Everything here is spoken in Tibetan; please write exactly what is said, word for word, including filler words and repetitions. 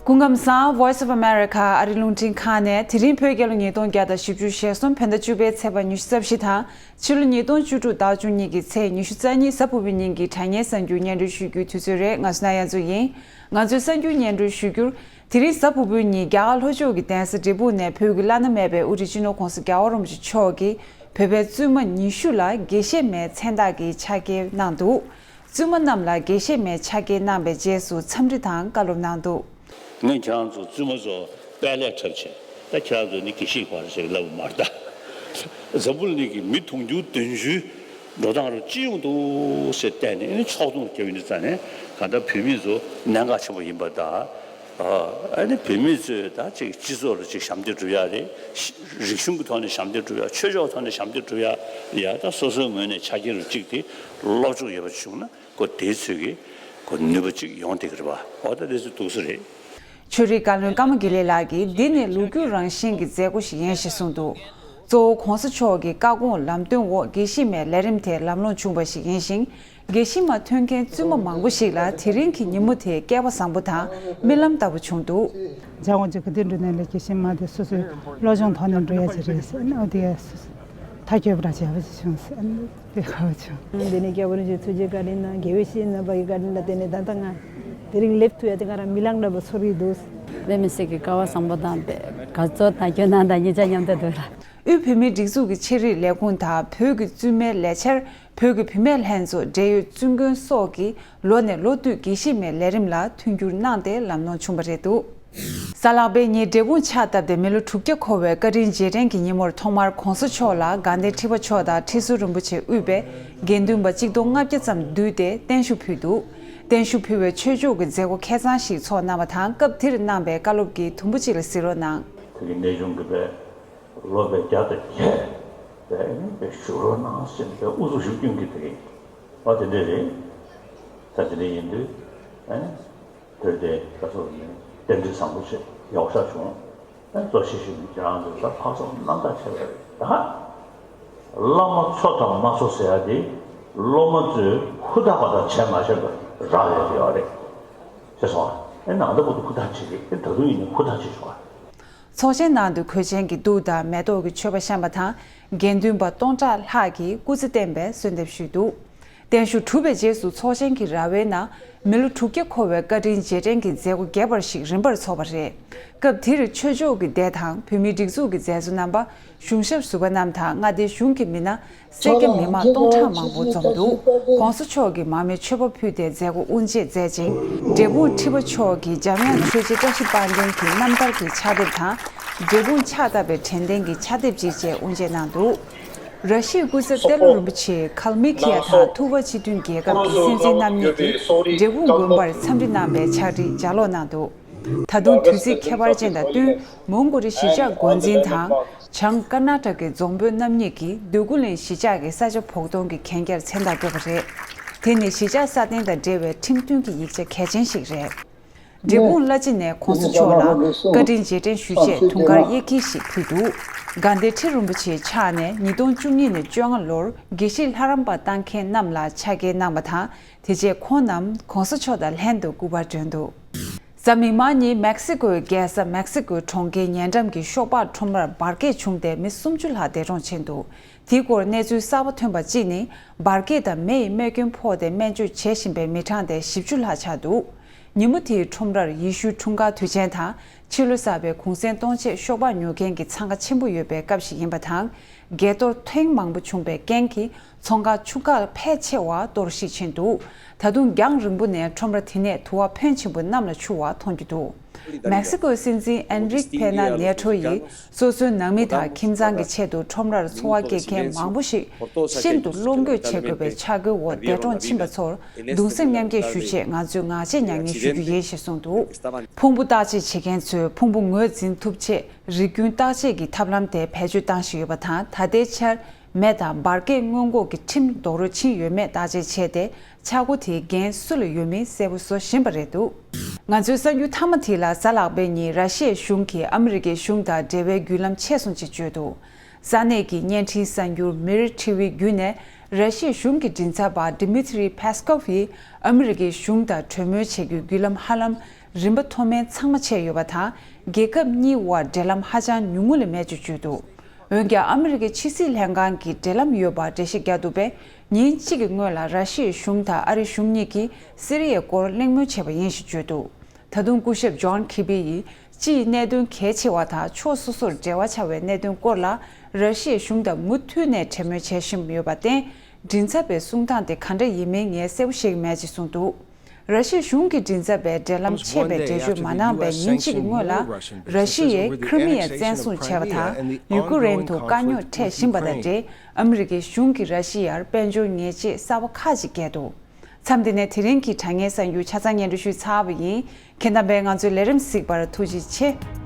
སྐུ་ཁམས་བཟང་། Voice of America ཨ་རི་རླུང་འཕྲིན་ཁང་ནས། དེ་རིང་བོད་རྒྱལ་ལོ་ཉིས་སྟོང་བརྒྱ་དང་བཞི་བཅུ་ཞེ་གསུམ་བོད་ཟླ་བཅུ་པའི་ཚེས་པ་ཉི་ཤུ་རྩ་བཞི་དང་། ཕྱི་ལོ་ཉིས་སྟོང་བཅུ་དྲུག་ཟླ་བཅུ་གཉིས་ཀྱི་ཚེས་ཉི་ཤུ་རྩ་གཉིས་གཟའ་ཕུར་བུའི་ཉིན་གྱི་དྲ་བརྙན་གསར་འགྱུར་སྙན་སྒྲོན་ཞུ་རྒྱུའི་དུས་ཚོད་རེད། ང་སུ་ན་གཡང་འཛོམས་ཡིན། ང་ཚོའི་གསར་འགྱུར་སྙན་སྒྲོན་ཞུ་རྒྱུར། དེ་རིང་གཟའ་ཕུར་བུའི་ཉིན་རྒྱ་གར་ལྷོ་ཕྱོགས་ཀྱི་གདན་ས་འབྲས་སྤུངས་ནས་བོད་ཀྱི་བླ་ན་མེད་པའི་དབུ་ཁྲིད་སྤྱི་ནོར་༧གོང་ས་༧རྒྱལ་བ་རིན་པོ་ཆེ་མཆོག་གིས་བོད་པའི་བཙུན་མ་ཉི་ཤུ་ལ་དགེ་བཤེས་མའི་མཚན་རྟགས་ཀྱི་ཕྱག་འཁྱེར་གནང་འདུག་བཙུན་མ་རྣམས་ལ་དགེ་བཤེས་མའི་ཕྱག་འཁྱེར་གནང་བའི་རྗེས་སུ་འཚམས་འདྲི་དང་བཀའ་སློབ་གནང་འདུག་ངས་ཁྱེད་རང་ཚོ་བཙུན་མ་ཚོ་དཔལ་ལས་འཁྲབ་བྱས། ད་ཁྱེད་རང་ཚོ་ནི་དགེ་བཤེས་པར་ཞིག་ལབ་མ་རེད་ད། འཛམ་བུ་གླིང་གི་མི་དུང་ཕྱུར་བདུན་ཅུའི་འགྲོ་སྟངས་རུ་ཅི་ཡོང་འདུག་ཟེར་བལྟས་ནས། ཨ་ནི་ཕྱོགས་མཚུངས་རྒྱབ་ཡིན་དུས་ཙང་ནས། གང་ལྟར་བོད་མི་ཚོ་གནད་འགག་ཆེན་པོ་ཡིན་པ་དང་། ཨ་ནི་བོད་མི་ཚོས་ད་ཅིག་སྤྱི་ཚོགས་ལ་ཅིག་ཞབས་འདེགས་སྒྲུབ་ཡ་རེད། རིག་གཞུང་གི་ཐོག་ནས་ཞབས་འདེགས་སྒྲུབ་ཡ། ཆོས་ཕྱོགས་ཐོག་ནས་ཞབས་འདེགས་སྒྲུབ་ཡ། ཡ་ད་སོ་སོའི་ངོས་ནས་ཕྱག་འཁྱེར་རུ་གཅིག་དེ་སློབ་སྦྱོང་ཡོད་པ་བྱུང་ན། ཁོ་དེའི་ཚོད་ཀྱི་ཁོ་ནུས་པ་གཅིག་ཡོང་བསྡད་ཀྱི་རེད་པ། འོ་ད་དེ་ཚོ་འདུག་ས་རེད། ཆོས་རིག་བཀའ་བློན་ཀརྨ་དགེ་ལེགས་ལགས་ཀྱིས་འདི་ནི་ལོ་རྒྱུས་རང་བཞིན་གྱི་མཛད་སྒོ་ཞིག་ཡིན་ཞེས་གསུངས་འདུག་གཙོ་བོ་༧གོང་ས་མཆོག་གི་བཀའ་དགོངས་ལམ་སྟོན་འོག་དགེ་བཤེས་མའི་ལས་རིམ་དེ་ལམ་ལྷོང་བྱུང་བ་ཞིག་ཡིན་ཞིང་། དགེ་བཤེས་མ་ཐོན་མཁན་བཙུན་མ་མང་པོ་ཞིག་ལ་དེ་རིང་གི་ཉིན་མོ་དེ་སྐལ་བ་བཟང་པོ་དང་རྨི་ལམ་ལྟ་བུ་བྱུང་འདུག་ཇ་འོང་ཅིག་གི་དེ་འགྲོ་ནས་ལས་དགེ་བཤེས་མ་དེ་སོ་སོའི་སློབ་སྦྱོང་ཐོག་ནས་འགྲོ་ཡ་ཅིག་རེད་ཟེར་ནས། འོ་དེ་མཐའ་འཁྱོལ་བ་འདྲ་བྱས་པ་ཞིག་བྱུང་ཟེར་ནས། དེ་ཁ་བ་ཆུ། འདི་ནས་སྐྱབས་མགོན་རིན་པོ་ཆེ་ཐུགས་རྗེ་བཀའ་དྲིན་དང་། དགེ་བའི་བཤེས་གཉེན་རྣམ་པ་གི་བཀའ་དྲིན་ལ་བརྟེན་ནས་ད་ལྟ་ང་དེ་རིང་སླེབས་ཐུབ་ཡ་དེ་ང་རང་རྨི་ལམ་འདྲ་པོ་ཚོར་གྱི་འདུག་དཔེ་མི་སྲིད་ཀྱི་སྐལ་བ་བཟང་པོ་དང་། དཔེ་དགའ་ཚོར་དང་སྐྱོ་སྣང་དང་གཉིས་ཆ་མཉམ་དུ་འདུག་ལ། དབུས་བོད་མིའི་སྒྲིག་འཛུགས་ཀྱི་ཆེད་རིགས་ལས་ཁུངས་དང་བོད་ཀྱི་བཙུན་མའི་ལས་འཆར། བོད་ཀྱི་བུད་མེད་ལྷན་ཚོགས། འབྲེལ་ཡོད་བཙུན་དགོན་སོགས་ཀྱིས་ལོ་ནས་ལོ་བསྟུད་དགེ་བཤེས་མའི་ལས་རིམ་ལ་མཐུན་འགྱུར་གནང་སྟེ་ལམ་ལྷོང་བྱུང་བ་རེད་འདུག་གཟའ་ལྷག་པའི་ཉིན་འབྲས་སྤུངས་ཕྱག་བཏབ་སྟེ་མི་ལོ་དྲུག་བརྒྱ་འཁོར་བའི་བཀའ་དྲིན་རྗེས་དྲན་གྱི་ཉིན་མོར་ཐོག་མར་༧གོང་ས་མཆོག་ལ་དགའ་ལྡན་ཁྲི་པ་མཆོག་དང་ཁྲི་ཟུར་རིན་པོ་ཆེ་དབུས་པའི་དགེ་འདུན་པ་གཅིག་སྟོང་ལྔ་བརྒྱ་ཙམ་འདུས་ཏེ་བརྟན་བཞུགས་ཕུལ་འདུག་བརྟན་བཞུགས་ཕུལ་བའི་ཆོས་ཕྱོགས་ཀྱི་མཛད་སྒོ་ཁེ་བཟང་ཞིག་ཚོགས་གནང་བ་དང་། སྐབས་དེར་གནང་པའི་བཀའ་སློབ་ཀྱི་དུམ་བུ་གཅིག་ལ་གཟིགས་རོགས་གནང་། དེ་གི་གནས་ཆུང་གི་པའི་ལོ་པའི་བརྒྱ་དང་བརྒྱད་པའི་ནི་པའི་བཞུགས་རོགས་གནང་ཟེར་ནས་པའི་ཨུ་ཚུགས་ཤུགས་སྐྱོན་གྱི་དེ་གི་བ་དེ་འདྲ་རེད། ད་དེ་འདྲ་ཡིན་དུས་ཨ་ནི། དེར་དེ་ད་ཚོ་ནི་རྟེན་འབྲེལ་བཟང་པོ་བྱས་ཡག་ཤག་བྱུང་། ཨ་གཙོ་ཆེ་ཤོས་ནི་ཁྱེད་རང་ཚོ་ད་ཕག་ཚོགས་རྣམ་དག་བྱས་པ་རེད་ད། བླ་མ་འཚོ་དང་མ་འཚོ་ཟེར་ཡ་དེ་སློབ་མ་ཚོས་ཧུར་ཐག་པ་དང་བྱས་མ་བྱས་པ་རག་ལས་ཡོད་རེད། ཤེས་སོང་ཨ། ཨེ་ནང་ད་བུ་དུ་ཧུར་ཐག་བྱེད་ཀྱི། ཨེ་ད་དུང་ཡིན་ནའི་ཧུར་ཐག་བྱེད་ཤོག་ཨ། ཚོགས་ཆེན་ནང་དུ་གོས་ཆེན་གྱི་གདུགས་དང་མེ་ཏོག་གི་མཆོད་པ་བཤམས་པ་དང་། དགེ་འདུན་པ་སྟོང་ཕྲག་ལྷག་གིས་སྐུ་ཚེ་བརྟན་པའི་གསོལ་འདེབས་ཞུས་འདུག་བརྟན་བཞུགས་གྲུབ་པའི་རྗེས་སུ་ཚོགས་ཆེན་གྱི་ར་བའི་ནང་མི་ལོ་དྲུག་བརྒྱ་འཁོར་བའི་བཀའ་དྲིན་རྗེས་དྲན་གྱི་མཛད་སྒོ་རྒྱས་པར་ཞིག་རིམ་པར་ཚོགས་པ་རེད། སྐབས་དེར་ཆོས་ཕྱོགས་ཀྱི་སྡེ་དང་བོད་མིའི་སྒྲིག་འཛུགས་ཀྱི་མཛད་གཙོ་རྣམ་པ། གཞུང་ཞབས་ཟུར་པ་རྣམས་དང་མངའ་སྡེའི་གཞུང་གི་མི་སྣ། སེར་སྐྱ་མི་མང་སྟོང་ཕྲག་མང་པོ་འཛོམས་འདུག ༸གོང་ས་མཆོག་གིས་མར་མེ་མཆོད་པ་ཕུལ་ཏེ་མཛད་སྒོ་དབུ་འབྱེད་མཛད་ཅིང་། འབྲས་སྤུངས་ཁྲི་པ་མཆོག་གིས་འཇམ་དབྱངས་ཆོས་རྗེ་བཀྲ་ཤིས་དཔལ་ལྡན་གྱི་རྣམ་ཐར་གྱི་ཕྱག་དེབ་དང་། འབྲས་སྤུངས་ཕྱག་བཏབ་པའི་དྲན་རྟེན་གྱི་ཕྱག་དེབ་ཅིག་བཅས་དབུ་འབྱེད་གནང་འདུག་ར་ཤིའི་སྐུ་ཚབ་ཏེ་ལོ་རིན་པོ་ཆེས་ཁལ་མི་ཁི་ཡ་དང་ཐུ་ཝ་སྤྱི་མཐུན་རྒྱལ་ཁབ་ཀྱི་སྲིད་འཛིན་རྣམ་གཉིས་ཀྱིས་འབྲས་སྤུངས་དགོན་པར་འཚམས་འདྲི་གནང་བའི་ཕྱག་བྲིས་ལྗགས་ཀློག་གནང་འདུག་ད་དུང་དུས་ཚིགས་ཁྱད་པར་ཅན་དང་བསྟུན། མོན་གྷོ་རི་གཞིས་ཆགས་འགོ་འཛིན་དང་། བྱང་ཀར་ནཱ་ཊ་ཀའི་རྫོང་དཔོན་རྣམ་གཉིས་ཀྱིས་འདོད་རྒུ་གླིང་གཞིས་ཆགས་ཀྱི་ས་ཆ་བོགས་གཏོང་གི་གན་རྒྱར་མཚན་རྟགས་བཀོད་པ་རེད། དེ་ནི་གཞིས་ཆགས་སྲ་བརྟན་དང་འབྲེལ་བའི་ཁྲིམས་མཐུན་གྱི་ཡིག་ཆ་གལ་ཆེན་ཞིག་རེད། འབྲས་སྤུངས་བླ་སྤྱི་ནས་༸གོང་ས་མཆོག་ལ་བཀའ་དྲིན་རྗེས་དྲན་ཞུ་ཆེད་དུང་དཀར་གཡས་འཁྱིལ་ཞིག་ཕུལ་འདུག་དགའ་ལྡན་ཁྲི་རིན་པོ་ཆེའི་ཕྱག་ནས་ཉིས་སྟོང་བཅུ་གཉིས་ནས་བཅོ་ལྔ་ལོར་དགེ་བཤེས་ལྷ་རམས་པ་བཏང་མཁན་རྣམས་ལ་ཕྱག་འཁྱེར་གནང་བ་དང་། དེ་རྗེས་ཁོང་རྣམས་༸གོང་ས་མཆོག་དང་ལྷན་དུ་སྐུ་པར་བསྒྲོན་འདུག་གཟའ་མིག་དམར་ཉིན་མེག་སི་ཀོའི་རྒྱལ་ས་མེག་སི་ཀོའི་གྲོང་ཁྱེར་ཉེ་འགྲམ་གྱི་ཤོག་སྦག་ཁྲོམ་རར་འབར་གས་བྱུང་སྟེ་མི་སུམ་ཅུ་ལྷག་འདས་གྲོངས་ཕྱིན་འདུག་དེའི་སྐོར་གནས་ཚུལ་གསར་པ་ཐོན་པ་གཅིག་ནི། འབར་གས་དང་མེ་ཡི་རྨས་སྐྱོན་ཕོག་སྟེ་སྨན་བཅོས་བྱེད་བཞིན་པའི་མི་གྲངས་དེ་བཞི་བཅུ་ལྷག་ཆགས་འདུག་ཉིན་མོ་དེའི་ཁྲོམ་རར་ཡེ་ཤུའི་འཁྲུངས་སྐར་དུས་ཆེན་དང་། ཕྱི་ལོ་གསར་པའི་གུང་སེང་གཏོང་ཆེད་ཤོག་སྦག་ཉོ་མཁན་གྱི་འཚང་ཁ་ཆེན་པོ་ཡོད་པའི་སྐབས་ཤིག་ཡིན་པ་དང་། གས་གཏོར་ཐེངས་མང་པོ་བྱུང་བའི་རྐྱེན་གྱིས། ཚོང་ཁང་ཆུ་ཁག་ཕལ་ཆེ་བ་གཏོར་བཤིག་ཕྱིན་འདུག་ད་དུང་རྒྱང་རིང་པོ་ནས་ཁྲོམ་ར་དེ་ནས་དུ་བ་ཕོན་ཆེན་པོ་གནམ་ལ་འཕྱུར་བ་མཐོང་རྒྱུ་འདུག་མེག་སི་ཀོའི་སྲིད་འཛིན་ཨན་རིག་ཕེ་ན་ནེ་ཐོ་ཡིས་སོ་སོའི་ནང་མི་དང་ཁྱིམ་ཚང་གི་ཆེད་དུ་ཁྲོམ་རར་འཚོ་བ་སྐྱེལ་མཁན་མང་པོ་ཞིག་ཤིན་ཏུ་བློ་འགྱོད་བྱེད་དགོས་པའི་ཆག་སྒོའི་འོག་འདས་གྲོངས་ཕྱིན་པ་ཚོར་གདུང་སེམས་མཉམ་སྐྱེད་ཞུ་ཆེད་ང་ཚོས་ངག་བཅད་མྱ་ངན་ཞུ་རྒྱུ་ཡིན་ཞེས་གསུངས་འདུག་ཕུང་པོ་བརྟག་དཔྱད་བྱེད་མཁན་ཚོས་ཕུང་པོ་ངོས་འཛིན་ཐུབ་ཆེད་རིགས་རྒྱུན་བརྟག་དཔྱད་ཀྱི་ཐབས་ལམ་དེ་བེད་སྤྱོད་བཏང་བཞིན་ཡོད་པ་དང་། ད་ལྟའི་ཆར། མེ་དང་འབར་གས་སྔོན་འགོག་གི་ཁྲིམས་རྡོག་རོལ་ཕྱིན་ཡོད་མེད་བརྟག་དཔྱད་བྱས་ཏེ། ཆག་སྒོ་དེའི་འགན་སུ་ལ་ཡོད་མིན་གསལ་པོ་བཟོ་བཞིན་པ་རེད་འདུག་ང་ཚོའི་གསར་འགྱུར་མཐའ་མ་དེ་ལ། གཟའ་ལྷག་པའི་ཉིན་ར་ཤི་ཡའི་གཞུང་གིས་ཨ་མི་རི་ཀའི་གཞུང་དང་འབྲེལ་བའི་བརྒྱུད་ལམ་ཆད་སོང་ཅེས་བརྗོད་འདུག་ས་གནས་ཀྱི་བརྙན་འཕྲིན་གསར་འགྱུར་མིར་ཊི་ཝི་བརྒྱུད་ནས་ར་ཤི་ཡའི་གཞུང་གི་མགྲིན་ཚབ་པ་ཌི་མི་ཐི་རི་ཕེ་སི་ཀོབ་ཡིས་ཨ་མི་རི་ཀའི་གཞུང་དང་གྲོས་མོལ་བྱེད་རྒྱུའི་བརྒྱུད་ལམ་ཧ་ལམ། རིམ་པ་མཐོ་དམན་ཚང་མ་ཆད་ཡོད་པ་དང་། རྒྱལ་ཁབ་གཉིས་དབར་འབྲེལ་ལམ་ཧ་ཅང་ཉུང་ངུ་ལས་མེད་ཅེས་བརྗོད་འདུག་འོན་ཀྱང་ཨ་མི་རི་ཀའི་ཕྱི་སྲིད་ལྷན་ཁང་གིས་འབྲེལ་ལམ་ཡོད་པར་འགྲེལ་བཤད་བརྒྱབ་འདུག་པས། ཉིན་གཅིག་གི་སྔོན་ལ་ར་ཤི་ཡའི་གཞུང་དང་ཨ་རིའི་གཞུང་གཉིས་ཀྱིས་སི་རི་ཡའི་སྐོར་གླེང་མོལ་བྱས་པ་ཡིན་ཞེས་བརྗོད་འདུག་ད་དུང་སྐུ་ཞབས་ཇོན་ཁི་བི་ཡིས། སྤྱིའི་གནད་དོན་གལ་ཆེ་བ་དང་ཕྱོགས་སོ་སོར་འབྲེལ་བ་ཆགས་པའི་གནད་དོན་སྐོར་ལ། ར་ཤི་ཡའི་གཞུང་དང་མུ་མཐུད་ནས་གྲོས་མོལ་བྱེད་བཞིན་ཡོད་པར་བརྟེན། མགྲིན་ཚབ་པའི་གསུང་སྟངས་དེ་ག་འདྲ་ཡིན་མིན་ངས་གསལ་པོ་ཤེས་ཀྱི་མེད་ཅེས་གསུངས་འདུག་ར་ཤི་ཡའི་གཞུང་གི་མགྲིན་ཚབ་པས་འབྲེལ་ལམ་ཆད་པའི་འགྲེལ་བརྗོད་མ་གནང་བའི་ཉིན་གཅིག་གི་སྔོན་ལ། ར་ཤི་ཡས་ཁྲི་མི་ཡ་བཙན་བཟུང་བྱས་པ་དང་། ཡུ་ཀེ་རེན་དུ་དཀའ་རྙོག་འཕྲད་བཞིན་པ་དང་འབྲེལ། ཨ་མི་རི་ཀའི་གཞུང་གིས་ར་ཤི་ཡར་དཔལ་འབྱོར་ཉེས་ཆད་གསར་པ་ཁག་ཅིག་བཀལ་འདུག་མཚམས་འདི་ནས་དེ་རིང་གི་དྲ་བརྙན་གསར་འགྱུར་ཆ་ཚང་སྙན་སྒྲོན་ཞུས་ཚར་བ་ཡིན། ཁྱེད་རྣམ་པས་ང་ཚོའི་ལས་རིམ་གཟིགས་པར་ཐུགས་རྗེ་ཆེ།